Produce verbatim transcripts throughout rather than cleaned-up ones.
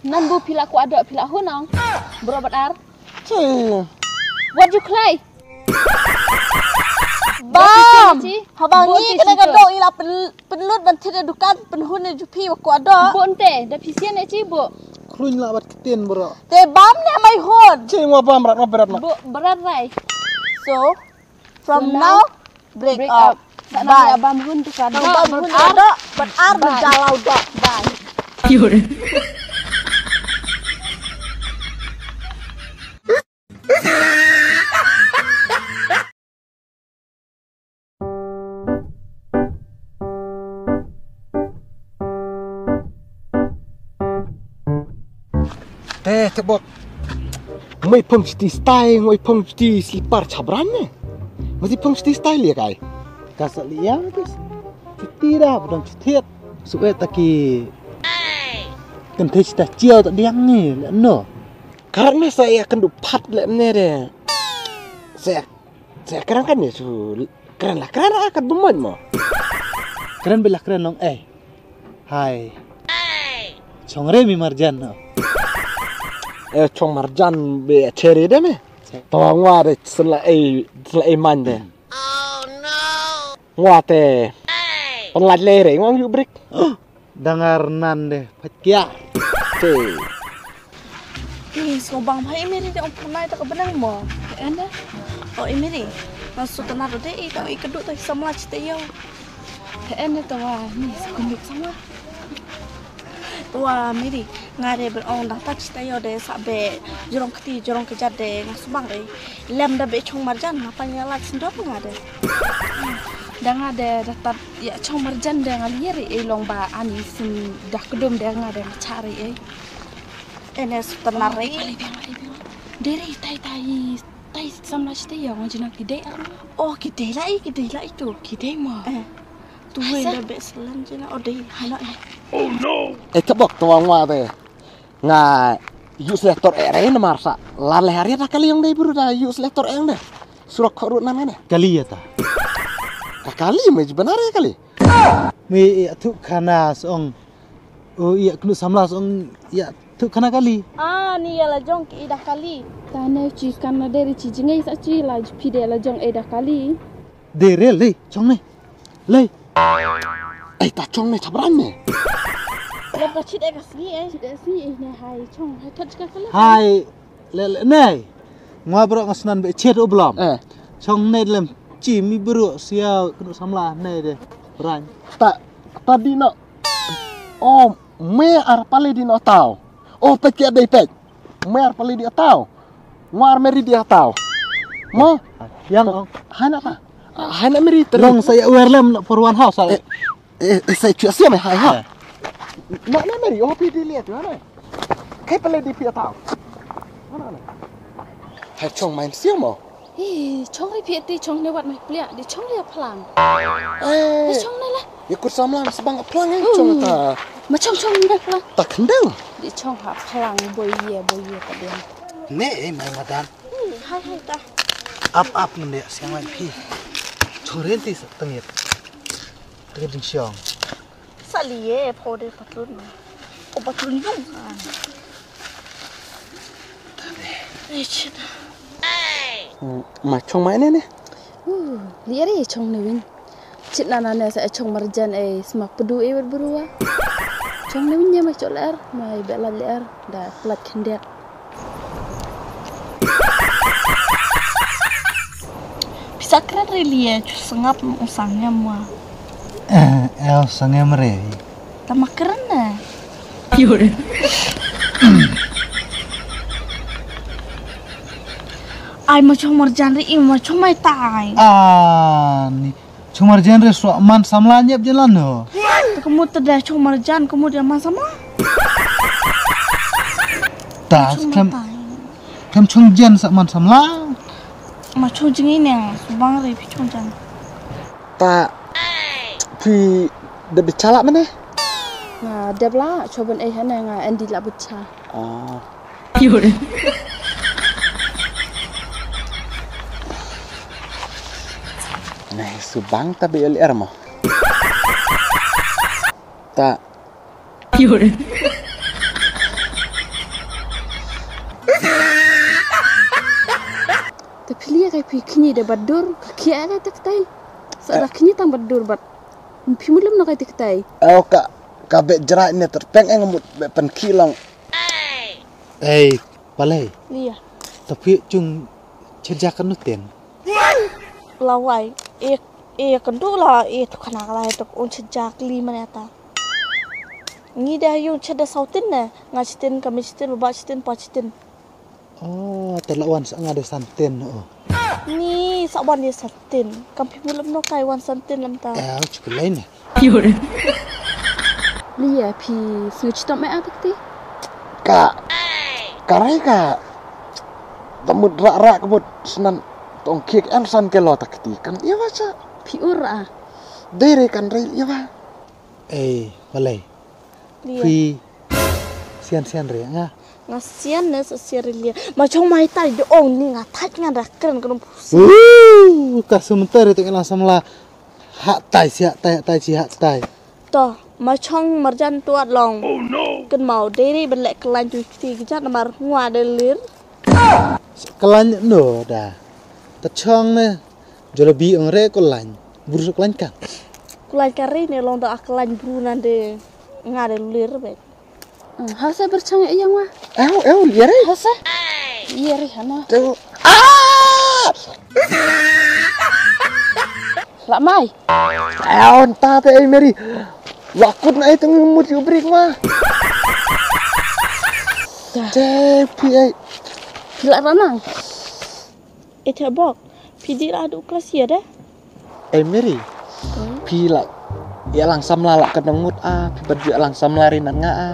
Nan bu phi la kwah doh phi la hun ong. Bro badar. Chi. Wat ju khlai. Bam. Chi. Haba ngi kane ka doh i la pyn- pynlut ban thied dukan pynhun ne ju phi wa kwah doh. Bu nte da phi sien ne chi bu. Khluin la bat ktien bro. Te bam ne mai hun. Chi ngwa bam rat ma berat ma. Bu berat rai. So from now break up. Sa nang ya bam hun tu ka doh. Bam hun tu ka doh. Ban ar ban jalau doh. Bye. Te te bok. Ngoi phong chiti stai, ngoi phong chiti slipar chabran ne. Masi phong chiti stai lia kai. Kasa liang tis. Chiti da budang chitiet. Suwe taki. Kan te chita chiao ta diang ni le no. Karak ne sa ya kan du phat le ne de. Sa ya Sa kren kan ne su kren la kren a kat bumon mo. Kren bila kren long eh. Hai. Chong re mi marjan no. Eh chong marjan be cherry de me. To ngwa de sen la eh sen la eh man de. Ngwa te. Pon la le re ngong yu break. Dangar nan de phat kia. Te. Ni so bang hai meri de om punai ta ka benang mo. Ene. O meri. Na so ta na de i ta i kedu ta samla chite yo. Ene ta wa ni so kunduk samla. Wa meri ngare ber ong da ta chite yo de sa be jrong kti jrong kejat de nga so bang re. Lem da be chong marjan na pa nya la sendok nga de. Da nga de da ta ya chong marjan de nga lier e long ba ani sin da kedum de nga de nga chari e. Ene sutan nare. Dere tai tai tai samla chite ya nga jina kide aru. Oh kide lai kide lai tu kide ma. Eh. Tu wei da be selan jina oh dei. Hai hai. Eh tabok tuang wa de. Nga use le tor ere na marsa. La le hari ta kali yang dei buru da use le tor eng de. Surok khoru na mene. Kali ya ta. Ka kali me benar ya kali. Me ya tu kana song. O ya kenu samla song ya tu kana kali. Ah ni ya la jong ki ida kali. Ta ne chi kana deri chi jingai sa chi la pide la jong ida kali. Dere le chong ne. Lei. Ai ta chong ne chabran ne. Lep ka chit e ka sngi e. Chit e sngi e ne hai chong hai thot ka kala. Hai le le ne. Ngwa bro nga snan be chet u blom. Eh. Chong ne lem chi mi bro sia kunu samla ne de. Ran. Ta ta di no. Oh, me ar pale di no tao. Oh, pek ya dei pek. Mer pali di atau. Ngar meri di atau. Mo? Yang ong. Hana ta. Hana meri teri. Long saya wer lem for one house ale. Eh, eh, saya cuak siam eh, hai ha. Na na meri oh pi di lihat mana. Kai pali di pi atau. Mana na. Hai chong main siam mo. Hi, chong ri phi ti chong ne wat mai plia, di chong ri phlang. Eh. Di chong ne la. Ye kur samla sbang phlang eh chong ta. Ma chong chong ne phlang. Ta khendang. Di chong ha phlang boy ye boy ye ta dia. Ne eh mai madan. Hai hai ta. Ap ap nge siang mai phi. Chong ri ti sa tengit. Tengit ding siang. Sa liye pho de patlun. O patlun yung. Richard. Ma chong mai ne ne. Liye ri chong ne win. Chit na na ne sa chong marjan e smak pedu e wer berua. Chong ne win ne ma chok ler ma i bela ler da plat khendet. Pisa kren ri liye chu sengap u sangem wa. Eh, el sangem re. Tama kren ne. Ai ma chong marjan ri i ma chong mai tai. Ah, ni. Chong marjan re suak man samla nyep jalan ho. Te kemut te dah chong marjan kemut ya man samla. Ta klem klem chong jan sa man samla. Ma chong jing ini subang re pi chong jan. Ta pi de bichala mana? Nga debla choban eh hana nga endi la bicha. Oh. Nah, subang ta be L R mo. Ta. Phi khñi de bad dur, ka khia ka tektai. Sa da khñi tang bad dur bad. Phi mulum no ka tektai. Au ka, ka be jrai ne terpeng eng mut be pen khilong. Ei, Palei. Iya. Tapi cung chejak kan nutin. Lawai, e e kan du la e tu kana kala e tu un chejak li mana ta. Ngi da yung cheda sautin ne, nga chitin, kami chitin, baba chitin, pa chitin. Oh, te la wan sa nga de santin, oh. Ni sa wan de santin. Kam phi mulum no kai wan santin lam ta. Eh, cukup lain ya. Lia phi sngew chitom eh atak ti. Ka, ka rai ka. Tamut rak rak kebut senan tong kiek en san kelo tak ti. Kan ia baca. Phi ur ah. Dere kan rai ia ba. Eh, Palei. Lia. Phi sian sian re nga. Nga sian ne sa sian re lia. Ma chong mai tai de ong ni nga thait nga da kren kena pusi. Uh, ka sementara tu kena samla. Hak tai si hak tai, hak tai si hak tai. To, ma chong marjan tuat long. Ken mau deri belek kelan tu kti kejat namar ngwa de lir. Kelan no da. Ta chong ne. Jolobi ong re kelan. Buru kelan kan. Kelan kari ne long da kelan buru nan de nga de lir bet. Hmm, hasa berchang ya yang wa. Ew, ew, liare. Hasa? Liare hana. Tu. Ah! La mai. Ew, ta te ei Mary. Wakut na itu ngemut yu brik ma. Te pi ei. Pila ranang. Ete bok, phi di la du kelas ya de? Eh Mary, phi la ya lang samla la ka ngut a, phi bad ya lang samla ri nan nga a.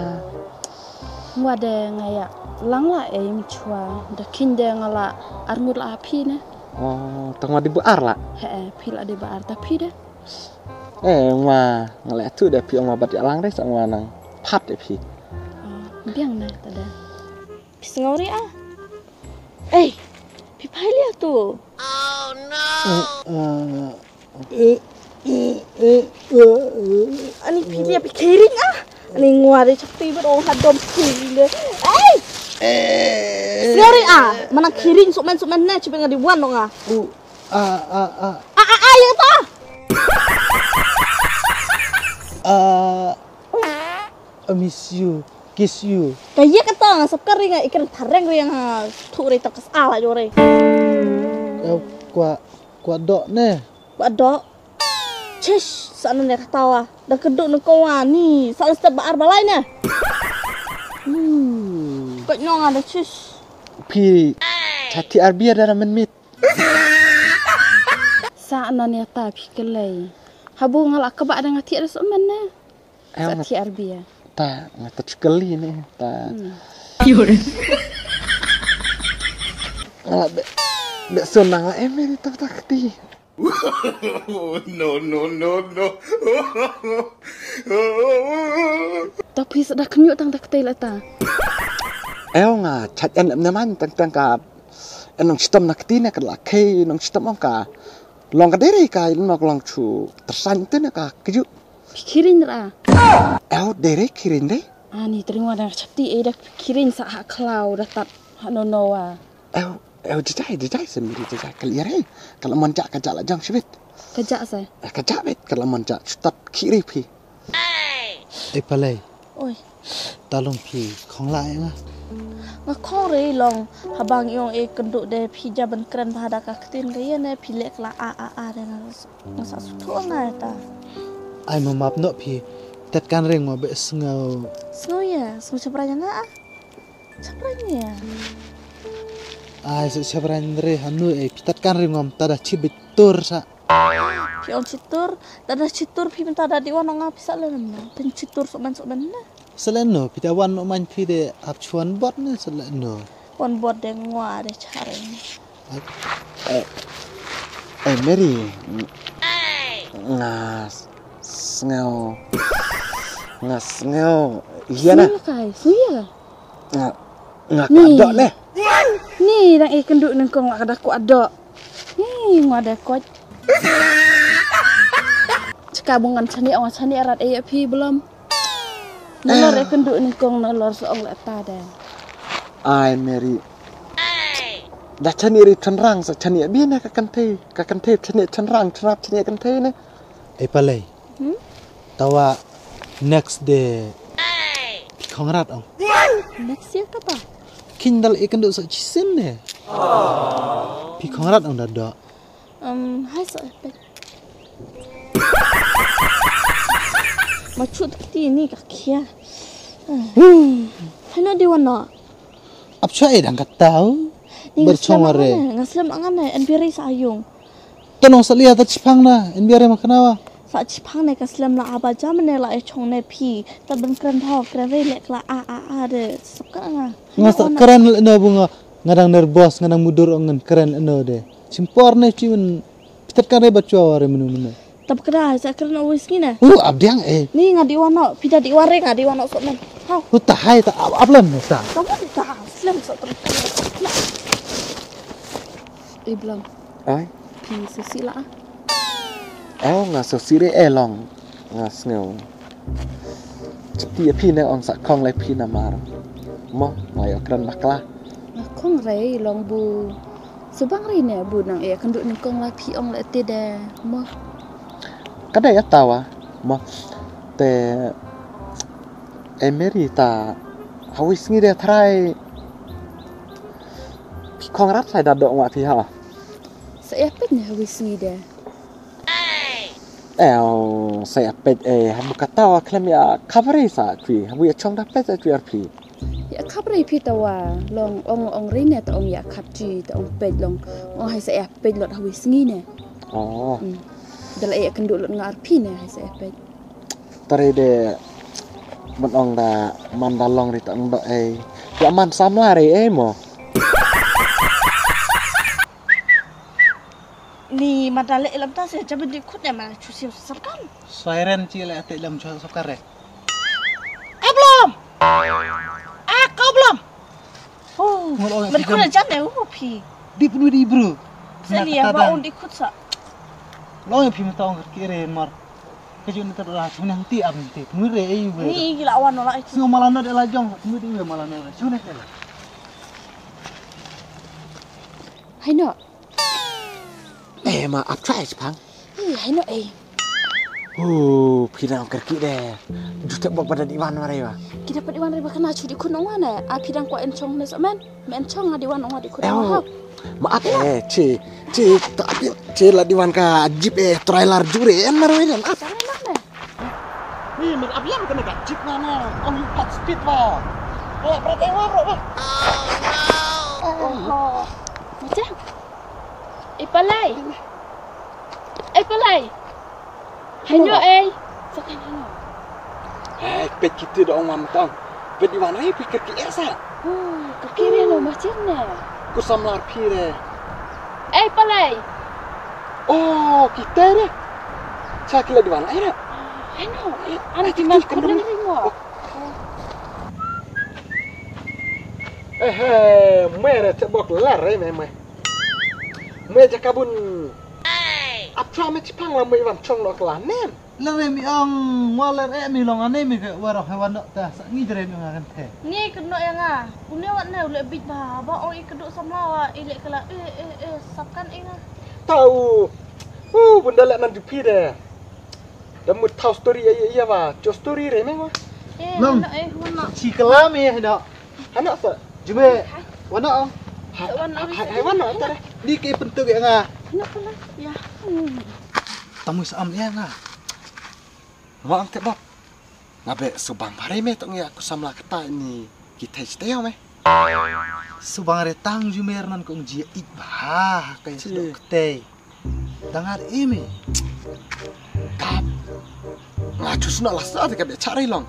Ngwa de nga ya lang la eh mchwa, da kin de nga la ar ngut la a phi ne. Oh, tang wa di bu ar la. He eh, phi la di bu ar ta phi de. Eh ngwa, nga la tu de phi ngwa bad ya lang de sa ngwa nang. Phat de phi. Oh, biang ne ta de. Phi sngaw ri ah. Ei, phi phai lia tu. Ani phi lia phi kering ah. Ani ngwa de chak ti bet ong hadom kering de. Ei! Sngaw ri ah. Mana kering sukmen sukmen ne chibet nga di wan ong ah. Ah ah ah. Ah ah ah ya ta. Ah. I miss you, kiss you. Ka ye kata nga sap ka ring nga ikan thareng ring nga thu ring ta kas ala jo ring. Eh, kwa kwa dok ne. Kwa dok. Chish, sa nan ya kata wa. Da keduk nang ko wa ni, sa step ba ar balai ne. Hmm. Kot nong ada chish. Phi chati ar bia da men mit. Sa nan ya ta phi kelai. Habu nga la kebak da nga ti ada sok men ne. Sa ti ar bia. Ta nga ta chukali ne ta. Nga la be be sonang la em ni ta ta kti. No, no, no, no. Ta phi sa da khnyu tang ta kti la ta. Ew nga chat en ne man tang tang ka. Enong chitom na kti ne ka la khei nong chitom ong ka. Long ka dere ka long long chu tersan te ne ka kju. Phi khiring ra. Ew dere khiring de. Ani tring wa dang chapti e da khiring sa ha khlaw da tat ha no no wa. Ew ew jajai jajai sendiri jajai kali re. Ka la mon ja ka ja la jang shibit. Ka ja sa. Ka ja bet ka la mon ja chutat khiri phi. Ei Palei. Oi. Ta long phi khong la nga. Nga khong re long habang yong e kenduk de phi ja ban kren bha da ka ktin ka ye ne phi lek la a a a de nga sa suthu nga ta. Ai ma map no phi tet kan re ngo be sngew. Sngew ye sngew chapra nga a. Chapra ye. Ai sa chapra re hanu e phi tet kan re ngom ta da chi bitur sa. Phi ong chitur, da da chitur phi mynta da di wan ong nga phi sa len na. Phin chitur sok man sok man na. Sa len no, phi da wan no man phi de ap chuan bot ne sa len no. Wan bot de ngwa de chare. Eh, eh, Mary, nga sngew, nga sngew, iya na. Sngew kai, sngew iya. Nga nga ka dok ne. Ni dang e kenduk nengkong la ka da ku adok. Ni ngwa da koch. Chika bungan chani ong chani arat e phi belum. Nalor e kenduk nengkong nalor so ong la ta da. Ai Mary. Da chani ri chynrang sa chani abi ne ka kynthei, ka kynthei chani chynrang, chynrap chani kynthei ne. Ei Palei. Hmm? Tawa next day. Phi khongrat ong. Next year kata? Kin dal ikan duk sa chisin ne. Phi khongrat ong da dok. Um, hai sa pek. Ma chut kti ni ka khia. Hai no di wan no. Ap chwa e dang kata. Ni nga slem angan ne, nga slem angan ne, en biari sa ayung. Tanong sa lia ta chipang na, en biari maknawa. Sa chipang ne ka slem la aba jam ne la e chong ne phi. Ta ban kren thaw, kren rei lek la a a a de. Sap ka nga. Nga sa kren le no bunga, nga dang nervous, nga dang mudur ong ngan kren no de. Chimpor ne chimen, pitat ka re ba chwa re menu menu. Tap kra sa kren o wis ngine. Uh, abdiang eh. Ni nga di wano, pita di ware nga di wano sok men. Hau. Hu ta hai ta ap ap lem ta. Tap ta slem sok tem. Iblam. Ai. Phi sesi la. Oh, nga sesi re eh long. Nga sngew. Chiti phi ne ong sa khong le phi namar. Mo, nga yo kren bakla. Nga khong re long bu. Subang ri ne bu nang e kan duk nyngkong la phi ong la te de mo. Ka dei atawa mo te e Mary ta hawi sngi de trai. Phi khong rat sai da dok wa phi ha. Sa e pet ne hawi sngi de. Ew, sa e pet e habu katawa klem ya khabri sa phi habu ya chong da pet sa phi ar phi. Ya khap rei phi tawa long ong ong rei ne ta ong ya khap chi ta ong pej long ong hai sa ya pej lot hawi sngi ne. Oh. Hmm. Dala ya kendu lot ngar phi ne hai sa ya pej. Tare de man ong da man da long rei ta ong do ei. Ya man samla rei ei mo. Ni madale ilam ta se jabe di khut ne ma chu siu sarkan. Siren chi le ate ilam chu sarkan re. Eblom. Ah, kau blom. Oh, man khut ne jan ne u phi. Di punu di bro. Seni ya ba on di khut sa. Long phi mata ong kire mar. Kaju ni tadra chu nang ti am ti punu re ei we. Ni gila wan no la. Sio malano de la jong punu di we malano. Chu ne. Hai no. Eh, ma ap chwa eh chipang. Eh, hai no eh. Oh, phi dang kerki de. Ju te bok pada di wan warai wa. Kita pada di wan riba kana chu di kun ong wan eh. Ah, phi dang ko en chong ne so men. Men chong nga di wan ong di kun ong ha. Ma ap eh chi chi ta ap chi la di wan ka jip eh trailer jure en marwai dan ap. Ni min ap yam kena ka jip na na ong pat speed ba. Eh, berat eh waro ba. Oh. Macam. Eh, Palai. Eh, Palai. Hanyo eh. Sakan hanyo. Eh, pet kita da ong mam tong. Pet di mana eh pikir ki esa. Oh, kekiri no macam ne. Ku samlar pire. Eh, Palai. Oh, kita re. Cha kila di wan ai ra. Ai no. Ana ti man kundang ringo. Eh, eh, mere che bok lar re me me. Me ja kabun. Ap chwa me chipang la me wan chong lo kla nem. Lar re mi ong wa lar e mi long ane mi ke waro he wan ta sa ngi jere mi ngan the. Ngi kno ya nga. Une wat ne ule bit ba ba ong i kdo samla wa i le kala eh eh eh sakan i nga. Tau. Uh, bunda le nan jupi de. Da mut thau story ya ya ya wa. Jo story re me wa. Eh, long. Chi kala me he da. Hana sa. Jume. Wana. Hai wana ta. Ni ke pentuk ya nga. Hana kala. Ya. Tamu sa am ya nga. Wa ang te bok. Ngabe subang bare me tong ya ku samla kata ni. Kita cita ya me. Subang re tang jumer nan kong ji it ba. Kai sdok kete. Dangar imi. Kap. Nga chus na lasa de kabe chari long.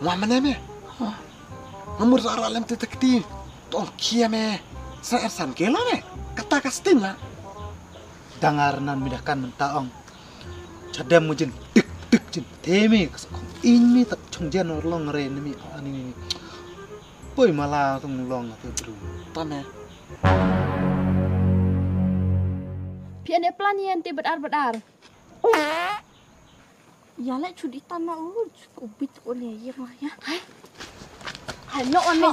Nga mane me. Nga mur zara lem te tekti. Tong kia me. Sa ersan kela me. Kata ka sting la. Dangar nan midakan mentaong. Chadam mujin dik dik jin. Temi ka sokong. Imi tak chong jen long re nemi ani ni. Poi mala tong long te bru. Tame. Phi ane plan yen te bedar bedar. Ya le chudi tana u kubit ko ne ye ma ya. Hai. Hai no no.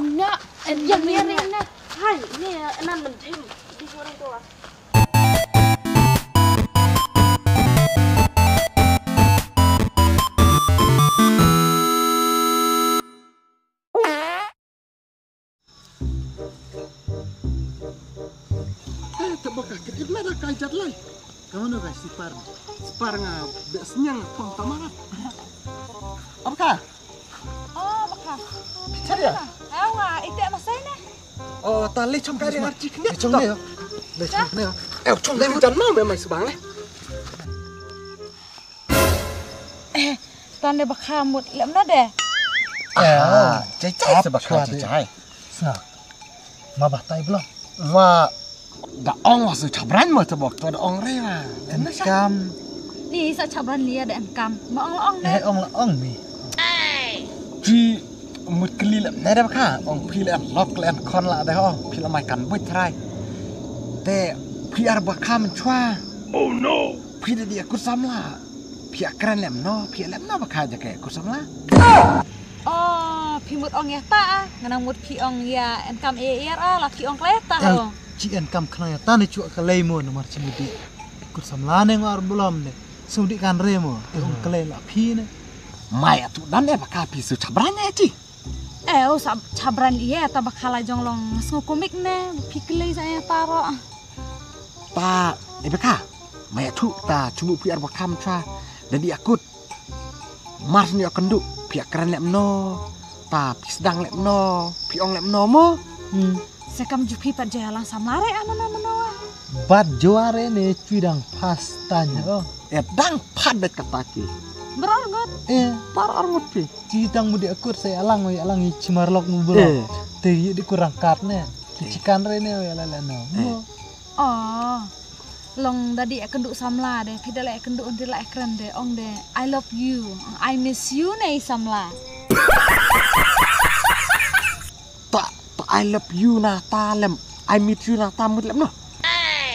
Hai no. Ya ya ya. Hai, ini ya, enan mendim. Di orang tua. Eh, te baka kit ma da kai jat lai. Ka mano kai sipar? Sipar nga be snyang pom tamarat. Apa ka? Oh, baka. Cari ya? Ayo nga ite masai ne. Oh, ta le chong kai le chong ne. Le chong ne. Eh, chong le jan mau me mai subang le. Eh, tang de baka mut lem na de. Eh, jai jai se baka jai jai. Sa. Ma batai blo. Ma da ong wa su chabran mo te bok to da ong re wa. Enkam. Ni sa chabran ni da enkam. Ma ong la ong ne. Eh, ong la ong ni. Ji mut kli lem ne de baka. Ong phi lem lok lem kon la de ho. Phi la mai kan buit trai. Te phi ar baka men chwa. Oh no. Phi da di akut samla. Phi akren lem no, phi lem no baka ja ke akut samla. Oh, phi mut ong ya ta ah. Nganang mut phi ong ya enkam e er ah, la phi ong kle ta ho. Chi enkam khnang ya ta ne chu ka lei mo namar chi mut di. Akut samla ne ngar bulom ne. Sum di kan re mo. Te ong kle la phi ne. Mai atu dan e baka phi su chabran e chi. Eh, u sa chabran ïa ta baka la jong long sngew komik ne, phi klei sa ïa ta ro. Ta, eh baka, maya thu ta chumu phi ar baka mcha, da di akut. Mar ni akun du, phi akran lem no, ta phi sdang lem no, phi ong lem no mo. Hmm. Sekam ju phi pat jaya lang samla re amana mano. Bat juare ne chui dang pas tanya oh. Eh dang pat bet kata ki. Beror ngot. Eh. Par ar ngot phi. Ci tang mudi akut sai alang oi alang i chimar lok mu bro. Eh. Te yi di kurang kat ne. Ki chikan re ne oi ala la no. Eh. Oh. Long dadi akendu samla de, phi dala akendu undi la ekren de, ong de, I love you, I miss you ne i samla. Ta, ta I love you na ta lem, I miss you na ta mut lem no.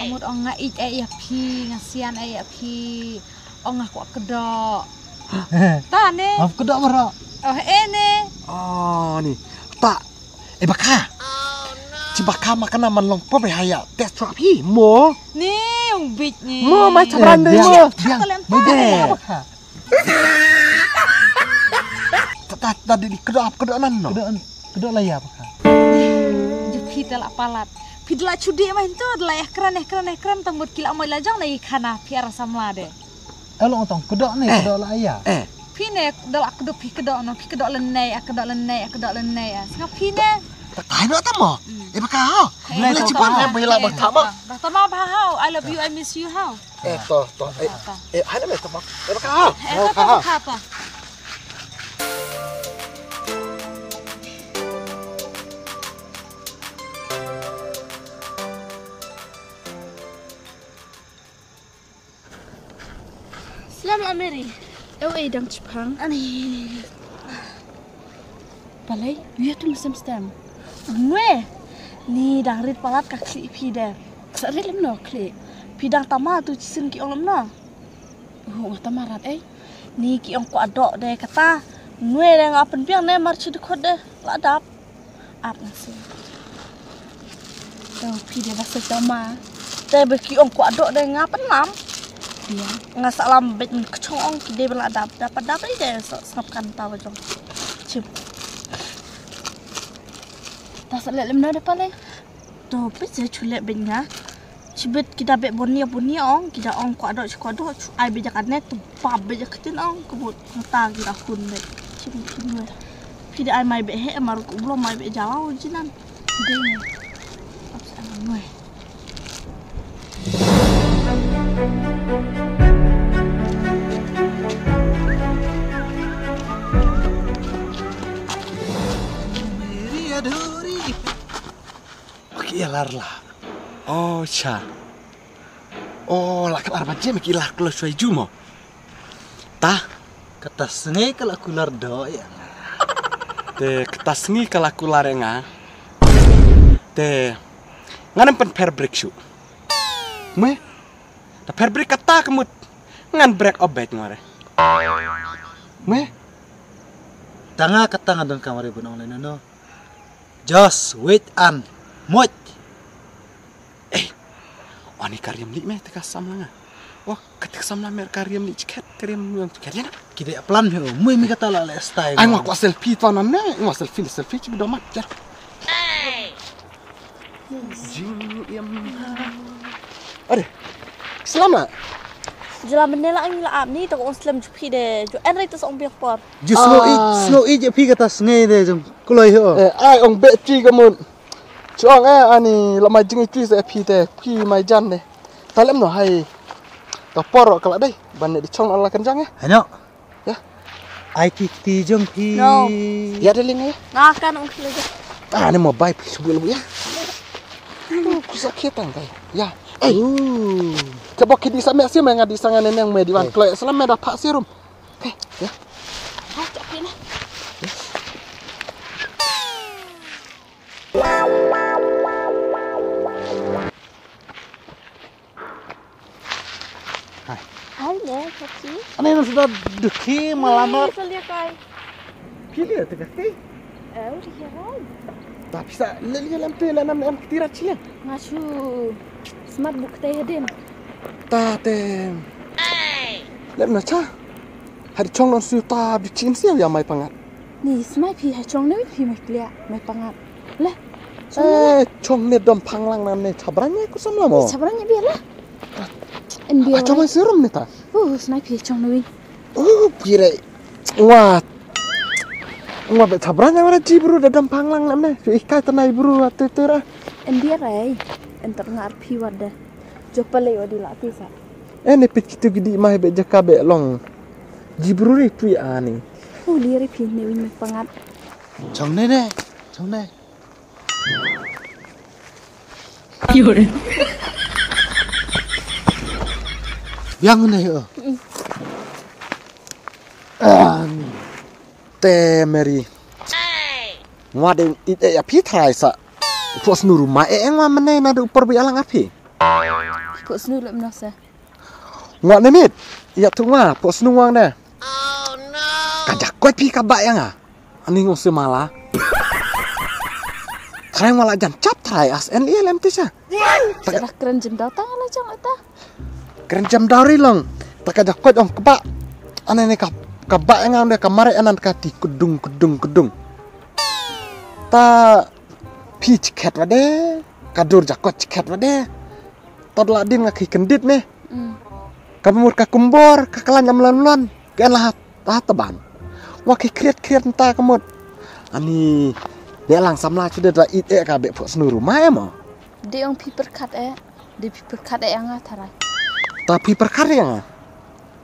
Amut ong nga ij e ya phi, nga sian e ya phi, ong nga kwah kedok. Ta ne. Maaf kedok bro. Oh, eh ne. Oh, ni. Ta, eh baka. Ci baka ma kana man long pop eh haya. Tes chuap hi mo. Ni, ung bit ni. Mo, mai chabran de mo. Biang, biang. Baka. Ta, ta, ta di kedok, kedok nan no. Kedok, kedok la ya baka. Ju phi ta la palat. Phi la chudi mai tu la eh kran, eh kran, eh kran tambut kila mai la jong na i khana phi ara samla de. Elo tong kedok ne, eh, kedok la ya. Eh. Phi ne dal ak kedok phi kedok no, phi kedok lenei, ak kedok lenei, ak kedok lenei. Sngap phi ne. Ta tai no ta mo. Hmm. Eh baka ho. Eh, le ta ci ta ban ba. Eh bela ba ta mo. Ba ta mo ba ho. I love you, I miss you ho. Eh to to. Eh, eh hai na me ta mo. Eh baka ho. Eh ta mo ka ta. Salam la Mary. Eu ei dang chipang. Ani. Balai, yu tu mesem stem. Nwe. Ni dang rit palat ka kli phi de. Sa rit lem no kli. Phi dang tama tu chisin ki ong lem no. Hu tama rat ei. Ni ki ong kwa dok de kata. Nwe de nga pen biang ne mar chi de khot de. La dap. Ap nga sing. Tau phi de ba sa jama. Te ba ki ong kwah dok de nga pynlam. Iya. Nga sa lam bet kchong ong ki de ba la dap dap dap de sa sngap kan ta ba jong. Chim. Ta sa lem na de pale. To phi se chule bet nga. Chibit kita bet bonia bonia ong kita ong kwah dok kwah dok ai bet jakat ne tu bab bet jakat ong kebut. Nta kita hun bet. Chibit chibit. Phi da ai mai beh he mar ku blo mai beh jalaw jinan. Dei ne. Ap sa ngai. Meri adhuri. Ki lar la. Oh cha. Oh la kal arba jem ki lar klo shwai ju mo. Ta. Kata sngi ka la kular do ya. Te kata sngi ka la kular ya nga. Te ngan em pen per break shu. Me. Ta per break kata kemut. Ngan break obet ngore. Me. Tanga kata ngadon kamare bunong leno no. Just wait and Moj. Eh. Ani ka riam li me te ka samla nga. Wah, ka te ka samla me ka riam li chikat, ka riam li chikat ya na. Ki dei plan phi, mui mi kata la le style. Ai ngwa kwa selfie to nan ne, ngwa selfie, selfie chi bi domat jar. Jing iam. Are. Slama. Jela menela ang la ap ni, tak ong slem ju phi de, ju en rai tas ong biak por. Ju snow i, snow i je phi kata sngai de jong kuloi ho. Eh, ai ong be chi ka mun. Chong eh ani la mai jing i chi se phi te, phi mai jan de. Ta lem no hai. Ka por ka la dei, ban ne di chong ala kan jang eh. Ano. Ya. Ai ki kti jong phi. No. Ya, darling, ya. Nga kan ong phi lagi. Ah, ni mo bai phi subu lu ya. Oh, ku sa khie tang kai. Ya. Eh. Ka bok ki di sa me si me nga di sa nga ne neng me di wan kloi. Salam me da pha serum. Eh, ya. Hai, chak phi na. Hai. Hai, ne, Chachi. Ane na sudah dukhi malamar. Salia kai. Pili ya tengah kai. Eh, udah ya rai. Tapi sa leli lam te lanam em ketira chile. Ngasu. Smart book te din. Ta te. Lem na cha. Hari chong non su ta bichin siu ya mai pangat. Ni smai phi hai chong ne phi mai klia mai pangat. Le. Eh, chong ne dom phanglang nan ne chabran ne kusam lamo. Chabran ne biar lah. En biar. Chong serum ne ta. Oh, smai phi chong ne. Oh, pire. Wah. Wah, be chabran ne wala ji bru da dom phanglang nan ne. Phi kai tanai bru atu tu ra. En biar ai. En ter ngar phi wada. Jopale wadi la pisa. Eh, ne pit kitu gidi mai be jaka be long. Ji bru ri tu ani. Oh, li ri phi ne win mai pangat. Chong ne ne. Chong ne. Yang ne yo. Te Mary. Ngwa de it e ya phi thrai sa. Pos nuru ma e ngwa mene na de upor bi alang api. Pos nuru le mnosa. Ngwa ne mit. Ya tu ngwa pos nuru ngwa ne. Ka jakot phi ka ba ya nga. Ani ngong se mala. Trai wala jan chap trai as en ilem tisa. Sa dah keren jem dau tang la jong ata. Keren jem dau ri long. Ta ka jakot ong kebak. Ane ne ka kebak yang ande ka mare anan ka ti kudung kudung kudung. Ta phi chiket wade. Ka dur jakot chiket wade. Tad la din nga ki kendit ne. Ka mut ka kumbor ka klan am lan lan. Ka la hat taban. Wa ki kriat kriat nta ka mut. Ani de lang samla chude da it e ka be pho snuru ma e mo. De ong phi perkat e. De phi perkat e anga tharai. Ta phi perkat e anga.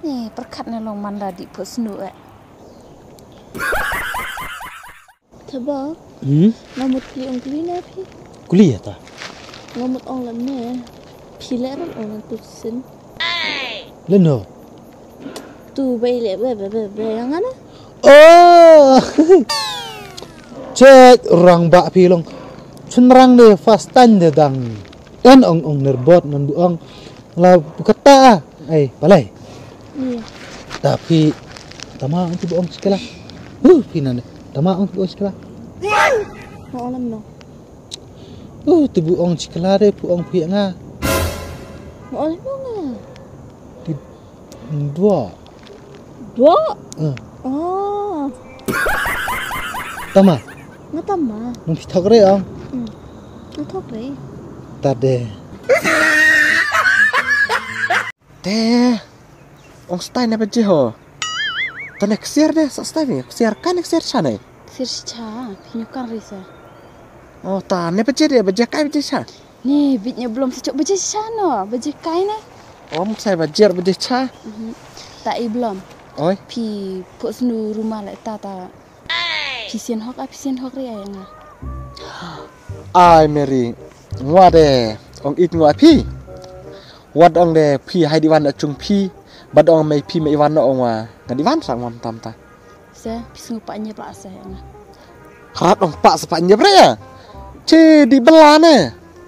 Ni perkat ne long manda di pho snu e. Thaba. Hmm? Nga mut kuli ong kuli na phi. Kuli ya ta. Nga mut ong lam ne. Phi le ram ong tu sin. Le no. Tu bai le be be be be yang ana. Oh. Chet rang ba phi long. Chun rang de fast time de dang. En ong ong nerbot nan bu ong. La kata ah. Ai, palai. Iya. Ta phi tama ong ti bu ong chikala. Huh, phi nan. Tama ong ti bu ong chikala. Mo lam no. Uh, ti bu ong chikala re pu ong phi nga. Mo lam no nga. Ti dua. Dua? Eh. Oh. Tama. Nga tama. Nung phi thok re ong. Hmm. Nga thok re. Tade. Te. Ong stai ne baje ho. Te ne ksiar de sa stai ne. Ksiar ka ne ksiar cha ne. Ksiar cha. Phi nyu kan ri sa. Oh ta ne baje de baje kai baje cha. Ne bit ne blom sa chok baje cha no baje kai ne. Om sai baje baje cha. Mhm. Ta i blom. Oi. Phi pho snu ruma le ta ta. Phi sien hok a phi sien hok ri ai nga. Ai Mary, ngwa de ong it ngwa phi. Wat ong de phi hai di wan na chung phi. Bad ong mai phi mai wan na ong wa. Nga di wan sang mam tam ta. Se phi sngu pa nyep la se nga. Krat ong pa se pa nyep re ya. Che di bela ne.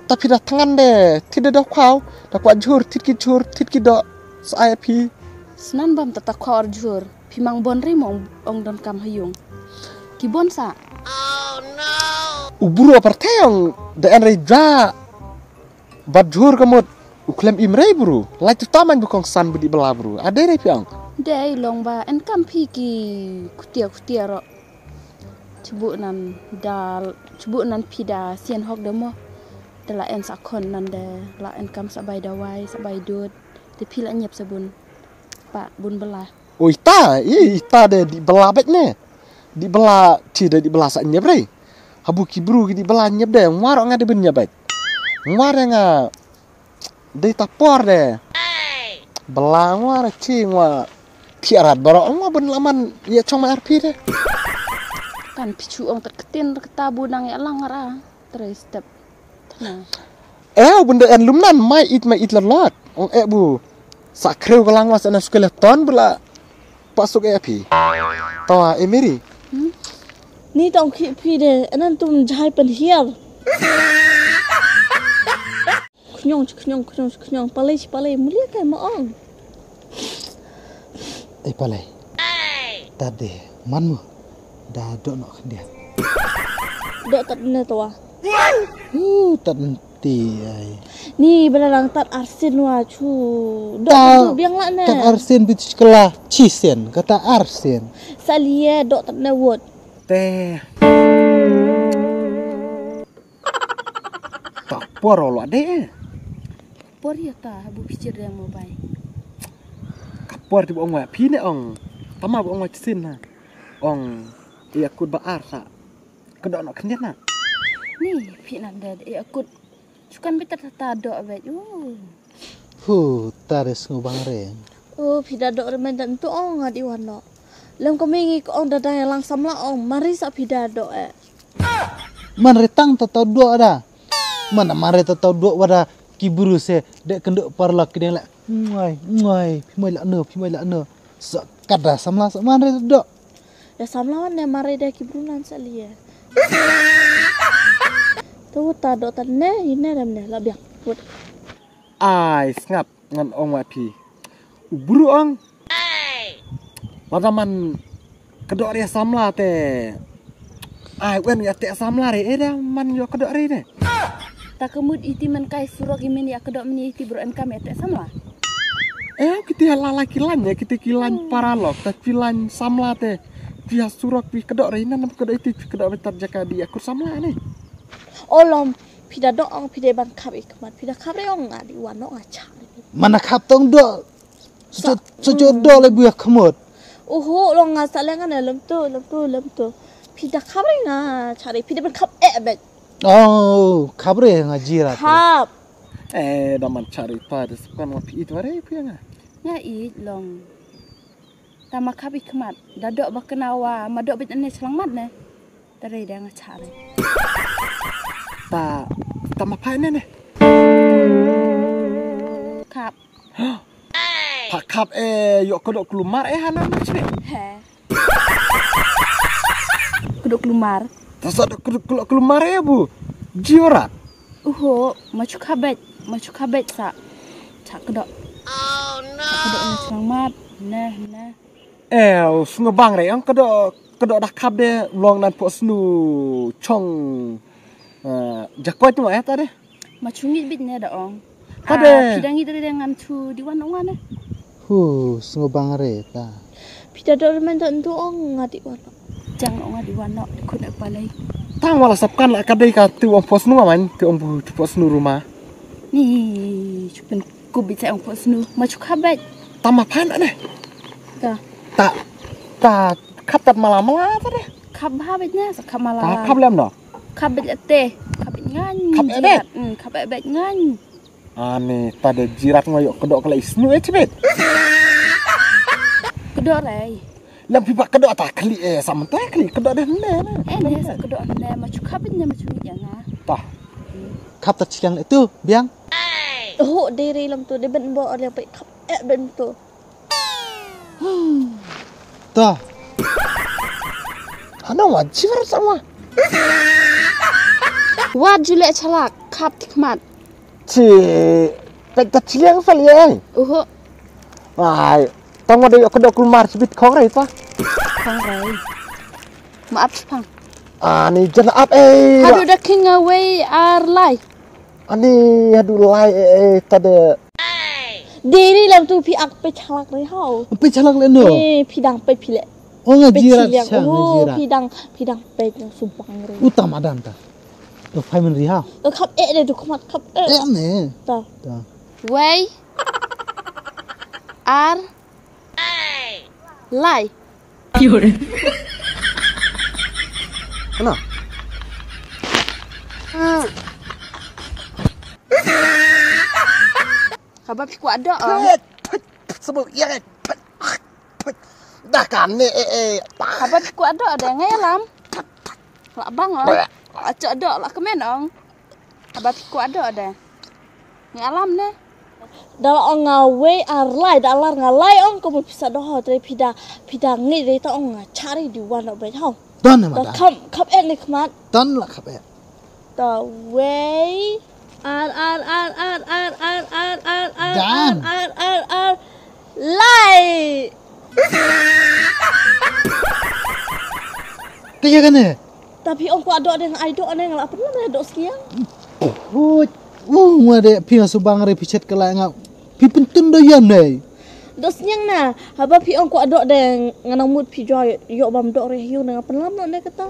Ta phi da thangan de. Ti de do khau. Da kwa jhur tit ki jhur tit ki do. Sa ai phi. Snan bam ta ta khau ar jhur. Phi mang bon ri mo ong don kam ha yung. Ki bon sa. U bru a pyrthei ong da en rei ja. Bad jhur ka mut u khlem im rei bru. Lai tu taman bu kongsan bu di bela bru. Ade rei piang. Dei long ba en kam phi ki kutia kutia ro. Chubu nan dal chubu nan phi da sian hok de mo. Da la en sa khon nan de la en kam sa bai dawai sa bai dud. Te phi la nyep sa bun. Pa bun bela. Oi ta, ita de di bela bet ne. Di bela ti de di bela sa nyep rei. Habu ki bru ki di bela nyep de ngwar nga de ben nyep bet. Ngwar nga de ta por de. Bela ngwar ti ngwa ti arat baro ngwa ben laman ya chong ma arpi de. Kan pichu ong tat ketin kata bu nang ya lang ara. Three step. Eh, bun da en lumnan mai it mai it la lot. Ong eh bu. Sa khreu ka lang was na skeleton bula. Pasuk eh phi. Tawa eh Mary. Ni tong ki phi de anan tum jai pen hiar. Khnyong khnyong khnyong khnyong palai palai mulia kai ma ong. Eh palai. Tade man mu. Da dok nok khyndiat. Dok tat ne tawa. Uh, tat ti ai. Ni bala lang tat arsin wa chu. Dok tu biang la ne. Tat arsin bit kala chisen kata arsin. Salia dok tat ne wot. Te. Ta por lo de. Por ya ta bu pichir de mobile. Ka por ti bu ong wa phi ne ong. Tama bu ong wa chisen na. Ong, ïa kut ba ar sa. Ka dok nok khyndiat na. Ni phi nan de ïa kut. Chukan bita ta ta dok bet. Uh. Hu, ta res ngubang re. Oh, phi da dok re men dan tu ong ngadi wan no. Lem kami ngi ko ong da dang lang samla ong mari sa phi da dok eh. Man re tang ta ta dok da. Man man re ta ta dok wada ki buru se de kenduk parlok ki deng la. Ngai, ngai, phi mai la no, phi mai la no. Sa kada samla sa man re dok. Ya samla wan ne mare da ki brunan sa lia. Tu ta dok tan ne ine rem ne la biang. Wut. Ai sngap ngan ong wa phi. U bru ong. Lada man ka dok re samla te. Ai wen ya te samla re eh da man yo ka dok re de. Ta ka mut iti man kai surok i men ya ka dok men iti bro en kam ya te samla. Eh kiti ha la la ki lain ya kiti ki lain paralok ta ki lain samla te. Ki ha surok ki ka dok re nan ka dok iti ki ka dok betat jaka di ya kur samla ne. Olom phi da dok ong phi de ban khap i khmat phi da khap re ong nga di wan no nga cha. Mana khap tong dok. Sa- Sa- sa- jo do le buya khmut. Uhu long nga sa lengan lem tu lem tu lem tu. Phi da khabre nga chari phi da ban khap eh bet. Oh, khabre nga jira tu. Khap. Eh, da man chari pa de sukan wa phi it ware phi nga. Nga it long. Ta ma khap i khmat. Da dok ba kena wa ma dok bet ne chlang mat ne. Tare da nga chari. Ta ta ma phai ne ne. Khap. Pha khap eh yok kodok klumar eh hana na chini. He. Kodok klumar. Ta sa dok kodok kodok klumar eh bu. Jiorat. Uho, ma chu khabet, ma chu khabet sa. Cha kodok. Cha kodok na chang mat. Neh, neh. Eh, sngo bang re ang kodok kodok da khap de long nan po snu chong. Eh, jakoi tu eh ta de. Ma chungit bit ne da ong. Ka de. Ah, phi da ngit re de ngan chu di wan ong ane. Hu, sngo bang re ta. Phi da dor men da ntu ong nga di wan. Jang ong nga di wan no, khun ek palai. Tang wala sap kan la ka dei ka tu ong pos nu man, tu ong bu tu pos nu ruma. Ni, chu pen ku bit sa ong pos nu, ma chu khabet. Tama phan ane. Ta. Ta, ta, khap tat mala mala ta de. Khap bha bit ne, sa khap mala. Ta khap lem no. Khap bit te, khap bit ngan. Khap bit. Hmm, khap bit ngan. Ani ta de jirat ngo yok kedok kala isnu eh chibit. Kedok rai. Lam pipa kedok ta kali eh sama ta kali kedok dah ne. Eh ne sa kedok ne ma chu khap bit ne ma chu ngi jang ah. Ta. Khap ta chiang itu biang. Oh dere lam tu de ben bo ada pe khap eh ben tu. Ta. Hana wa jiwar sama. Wa jule chalak khap tikmat. Chi. Pek ta chiliang sal ye. Uhu. Ai. Tang wa de yok kedok kulmar chibit khong rai ta. Khong rai. Ma ap chipang. Ani jan ap eh. Haduh da khing nga wei ar lai. Ani haduh lai eh, eh, ta de. Dei ri lam tu phi ak peit halak ri hau. Peit halak le no. Eh, phi dang peit phi le. Oh, nga peit jirat phi liang. Sa, nga oh, jirat. Phi dang, phi dang peit nga sumpang ri. Utam adan ta. To phai men ri hau. To khap eh de tu khmat khap eh. Eh ne. Ta. Ta. Wei. Ar. Lai. Kena. Haba phi kwah doh. Phet, phet, phet, sebut, ya, phet, phet. Dah kan ni, eh, eh. Haba phi kwah doh de, ngai alam. La bang ong. La chok doh, la kmen ong. Haba phi kwah doh de. Ngi alam ne. Da la ong nga wei ar lai, da lar nga lai ong, kumno phi sa doh ho, tre phi da, phi da ngi re ta ong nga chari di wan doh beit ho. Don ne ma da. Kham, kham eh ne khmat. Don la kham eh. Da wei ar ar ar ar ar ar ar ar ar ar ar ar ar lai. Te ya kane. Ta phi ong kwah doh de nga ai doh ne nga la pynlong ne doh sniang. Hoi, u nga de phi nga subang re phi chet ka lai nga. Phi pyntun doh ïa ne. Doh sniang na, haba phi ong kwah doh de nga nang mut phi joi ïoh bam doh re hiu ne nga pynlong doh ne kata.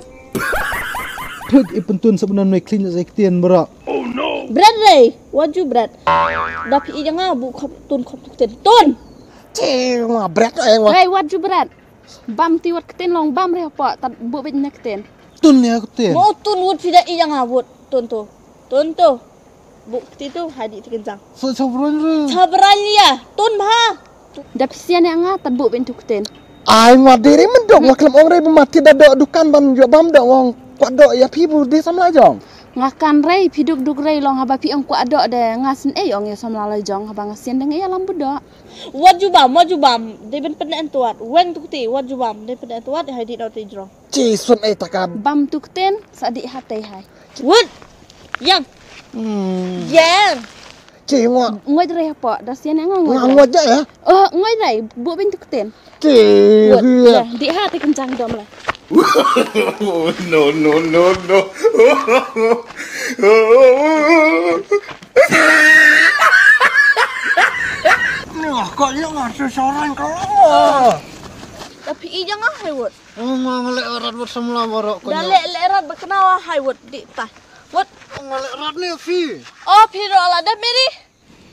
Thut i pyntun sa bunan noi clean sa ktien bro. Bret re, wat ju bret. Da phi i janga bu khop tun khop tu ktien. Tun. Che nga bret eh nga. Re wat ju bret. Bam ti wat ktien long bam re hapoh tad bu bit ne ktien. Tun ne ktien. Mo tun wut phi da i janga wut tun tu. Tun tu. Bu kti tu hai di ti kenjang. So chabran re. Chabran lia tun bha. Da phi sian ïa nga tad bu bit tu ktien. Ai ma diri mendok ma klem ong re ma ti da dok dukan ban ïoh bam dok ong kwah dok ïa phi bu di samla jong. Nga kan rei phi duk duk rei long haba phi ong kwah dok de nga sien ei ong ïa samla la jong haba nga sian de nga ïa lam bu dok. Wat ju bam, wat ju bam. Dei ben pyneh tuat. Weng tu kti, wat ju bam. Dei pyneh tuat hai di dok ti jrong. Ci sun ei takam. Bam tu ktien sa di hatei hai. Wut. Yang. Hmm. Yang. Ci ngwa. Ngoi dre hapo, da sian nga ngoi. Nga ngoi ja ya. Oh, ngoi dre, bu bin tu ktien. Ci. Wut. Di ha te kencang dom la. No, no, no, no. Ni ko yo nga seseorang ko. Tapi i jang ah hai wut. Nga leh rat wut samla borok ko. Da leh leh rat ba kena hai wut di tai. Wut. Nga leh rat ni phi. Oh phi ro la da Mary.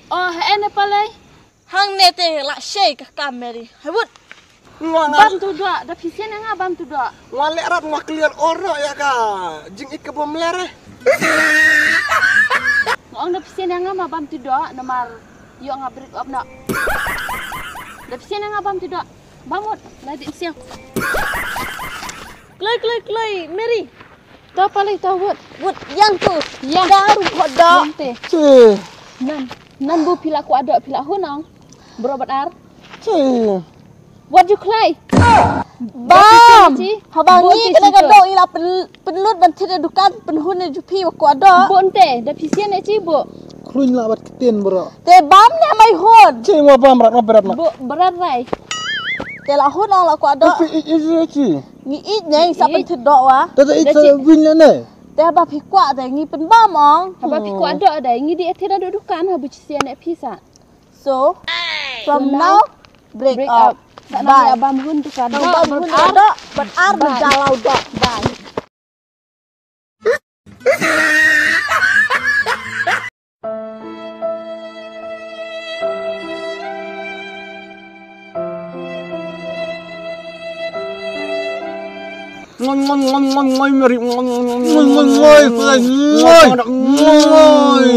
Oh, ha ene palai. Hang ne te la shei ka kam Mary. Hai wut. Bam tu dok, da phi sian nga bam tu dok. Nga leh rat nga clear oro ya ka. Jing ik ka bom lere. Nga ong da phi sian nga ma bam tu dok namar yo nga break up na. Da phi sian nga bam tu dok. Bam wut, la di siang. Kloi kloi kloi Mary. To palai to wut. Wut yang tu. Yang. Daru khoda. Yang te. Nan. Nan bu pila ku adok pila hunong. Bro badar. Wat ju khlai. Bam. Haba ngi kena ka dok ila pynlut ban thit dukan pynhun ne ju phi wa ku adok. Bon te da phi sian ne chi bu. Khluin la bat ktien bro. Te bam ne mai hon. Chi wa bam rat wa berat na. Bu berat rai. Te la hun ong la ku adok. Phi i i chi. Ngi ij ne sa pynthit doh wa. Te te ij sa win ne ne. Te haba phi kwah te ngi pynbam ong. Haba phi kwah doh te ngi di ethir da dukan haba chi sian ne phi sa. So from now break up. Sa na ya bam hun tu ka doh. Bam hun doh ban ar ban jalau doh. Bye. Ngoi ngoi ngoi ngoi ngoi Mary ngoi ngoi ngoi ngoi ngoi ngoi ngoi ngoi ngoi.